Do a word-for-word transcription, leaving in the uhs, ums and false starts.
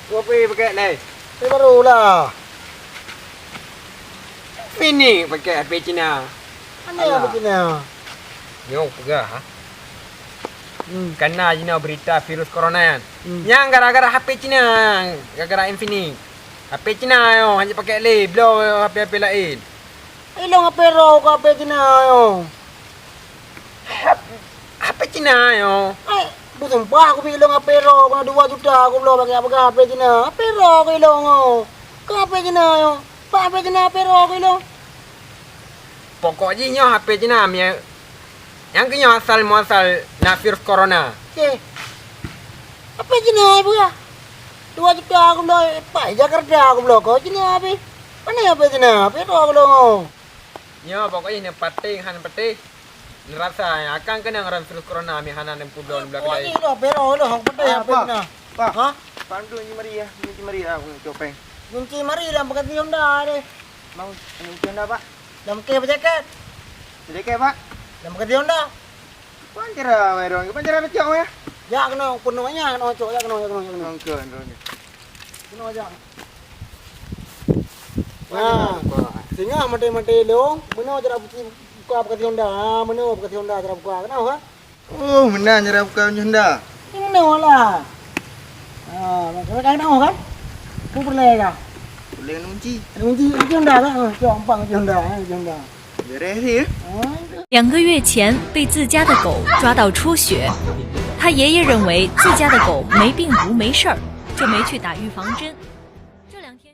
Kopi paket lé. Eh, baru lah. Ini paket H P Cina. Mana Alah. H P Cina? Nyoe peugah, ha? Hmm. Kana jinoe berita virus corona nyan. Hmm. Nyang gara-gara H P Cina, gara-gara Infinix. H P Cina nyoe, hana paket lé, bloe H P-H P laén. Ilong H P roh ka H P Cina nyoe. H P Cina nyoe. Hai, beusumpah aku bi ilong H P roh, kena dua juta aku bloe bagi peugah H P Cina. H P roh aku ilong nyoe. Ka H P Cina nyoe. Pak H P Cina H P roh aku ilong. Pokok jih nyoe H P Cina, mi-, nyang keu nyoe asal muasal na virus corona. Ceh. H P Cina ai peugah. Dua juta aku bloe, pai Jakarta aku bloe, kau Cina habéh. Pane H P Cina, H P roh aku ilong nyoe. Nyoe pokok jih neupatéh han patéh. Neurasa akan keunong ram virus corona mi hana neupubloe di Pokok belakang. Jih ilong H P roh ilong, hang patéh Ah, H P Pak. Cina. Pak. Ha? Pak, kunci mari ya, kunci mari ya, aku nak copeng. Kunci mari dalam bagasi Honda deh. Mang, kunci Honda, Pak. Dalam keh berjaket. Berjaket, Pak. Dalam bagasi Honda. Panjara mai dong, panjara pecok ya. Jak keunoe, penuh nya, keunoe cok, jak keunoe, jak keunoe, jak keunoe. Oke, oke. Keunoe jak. Nah, singoh maté-maté lông, meunoe cara buka bagasi Honda. Ha, meunoe bagasi Honda cara buka. Keunoe ha? Oh, meunan cara buka Honda. Meunoe lah. Ha, maksudnya kan keunoe kan? Ku peureulèe kah? Peureulèe ngon kunci. Ada kunci, kunci Honda kan? Ha, cok, ampang kunci Honda, ha, kunci Honda. 两个月前被自家的狗抓到出血，他爷爷认为自家的狗没病毒没事儿，就没去打预防针。这两天。